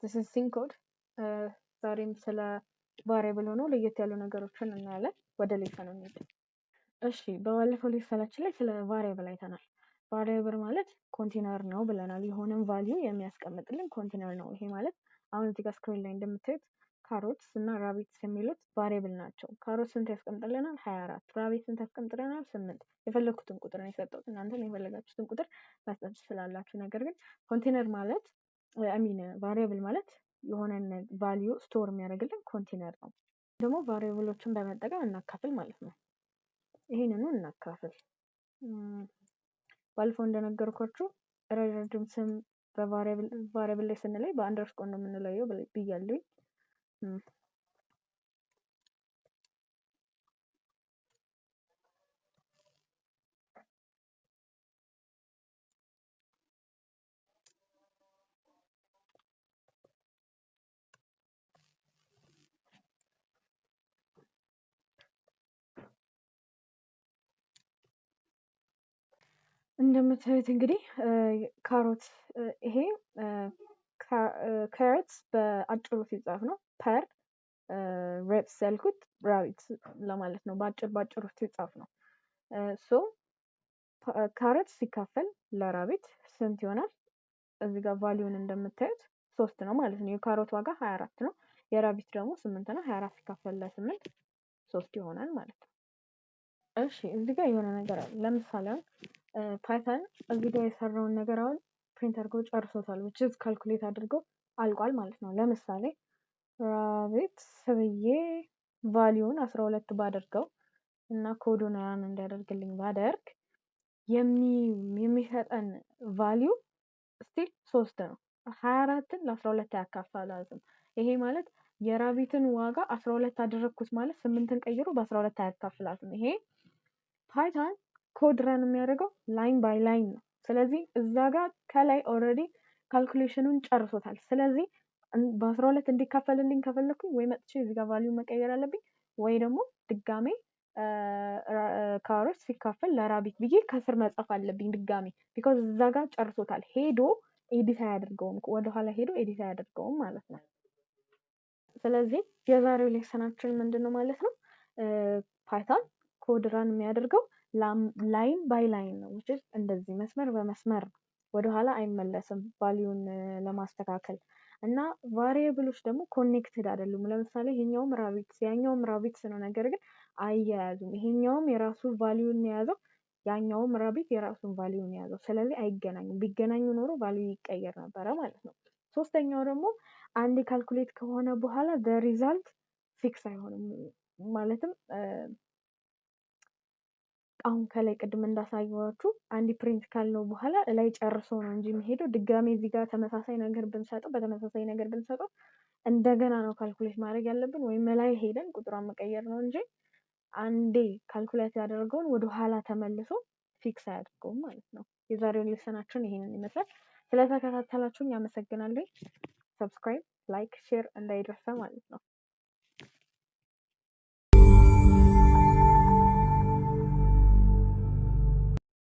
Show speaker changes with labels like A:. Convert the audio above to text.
A: This is Syncode። ዛሬም ስለ variable ሆኖ ለየት ያሉ ነገሮችን እናያለን። ወደ lesson ኡ እንሂድ። እሺ፣ በባለፈው lesson ኣችን ላይ ስለ variable አይተናል። Variable ማለት ኮንቴነር ነው ብለናል። የሆነን value የሚያስቀምጥልን ኮንቴነር ነው። ይሄ ማለት አሁን እዚህ ጋር screen ላይ እንደምታዩት carrots እና rabbits የሚሉት variable ናቸው። ካሮት ስንት ያስቀምጥልናል? 24። Rabbit ስንት ያስቀምጥልናል? 8። የፈለግኩትን ቁጥር ነው የሰጠሁት። እናንተም የፈለጋችሁትን ቁጥር መስጠት ትችላላችሁ። ነገር ግን ኮንቴነር ማለት፣ I mean variable ማለት የሆነን value store የሚያደርግልን ኮንቴነር ነው። ደግሞ variable ኦችን በመጠቀም እናካፍል ማለት ነው። ይሄንኑ እናካፍል። ባለፈው እንደነገርኳችሁ ረዣዥም ስም በ variable ላይ ስንለይ በ underscore ነው የምንለየው ብያለሁኝ። እንደምታዩት እንግዲህ ካሮት ይሄ carrots በአጭሩ ሲጻፍ ነው። Per rabs ያልኩት rabbit ለማለት ነው። በአጭር በአጭሩ ሲጻፍ ነው። So carrot ሲካፈል ለ rabbit ስንት ይሆናል? እዚህ ጋር value ን እንደምታዩት 3 ነው ማለት ነው። የካሮት ዋጋ 24 ነው። የ rabbit ደግሞ 8 ነው። 24 ሲካፈል ለ8 3 ይሆናል ማለት ነው። እሺ፣ እዚህ ጋር የሆነ ነገር አለ። ለምሳሌ አሁን Python እዚህ ጋር የሰራውን ነገር አሁን print አድርጎ ጨርሶታል። Which is calculate አድርጎ አልቋል ማለት ነው። ለምሳሌ rabbit ብዬ value ን 12 ባደርገው እና code ኡን run እንዲያደርግልኝ ባደርግ የሚሰጠን value still 3 ነው። 24ን ለ12 አያካፍላትም። ይሄ ማለት የ rabbit ን ዋጋ 12 አደረግኩት ማለት 8ን ቀይሮ በ12 አያካፍላትም። ይሄ Python code run የሚያደርገው line by line ነው። ስለዚህ እዛ ጋር ከላይ already calculation ኑን ጨርሶታል። ስለዚህ በ12 እንዲካፈልልኝ ከፈለኩኝ ወይ መጥቼ እዚህ ጋር value መቀየር አለብኝ ወይ ደግሞ ድጋሜ ካሮት ሲካፈል ለ rabbit ብዬ ከስር መጻፍ አለብኝ ድጋሜ፣ because እዛ ጋር ጨርሶታል። ሄዶ edit አያደርገውም፣ ወደኋላ ሄዶ edit አያደርገውም ማለት ነው። ስለዚህ የዛሬው lesson ኣችን ምንድን ነው ማለት ነው? Python code run የሚያደርገው line by line ነው፣ which is እንደዚህ መስመር በመስመር ነው። ወደኋላ አይመለስም value ን ለማስተካከል። እና variable ኦች ደግሞ connected አይደሉም። ለምሳሌ ይሄኛውም rabbits ያኛውም rabbits ነው፣ ነገር ግን አይያያዙም። ይሄኛውም የራሱ value ን የያዘው፣ ያኛውም rabbit የራሱን value ን የያዘው፣ ስለዚህ አይገናኙም። ቢገናኙ ኖሮ value ይቀየር ነበረ ማለት ነው። ሶስተኛው ደግሞ አንዴ calculate ከሆነ በኋላ result fix አይሆንም። ማለትም አሁን ከላይ ቅድም እንዳሳየኋችሁ አንድ print ካልነው በኋላ ላይ ጨርሶ ነው እንጂ የሚሄደው፣ ድጋሜ እዚህ ጋር ተመሳሳይ ነገር ብንሰጠው፣ በተመሳሳይ ነገር ብንሰጠው እንደገና ነው calculate ማድረግ ያለብን ወይም ላይ ሄደን ቁጥሯን መቀየር ነው እንጂ አንዴ calculate ያደረገውን ወደ ኋላ ተመልሶ fix አያደርገውም ማለት ነው። የዛሬውን lesson ኣችን ይሄንን ይመስላል። ስለተከታተላችሁኝ አመሰግናለሁ። Subscribe፣ like፣ share እንዳይረሳ ማለት ነው።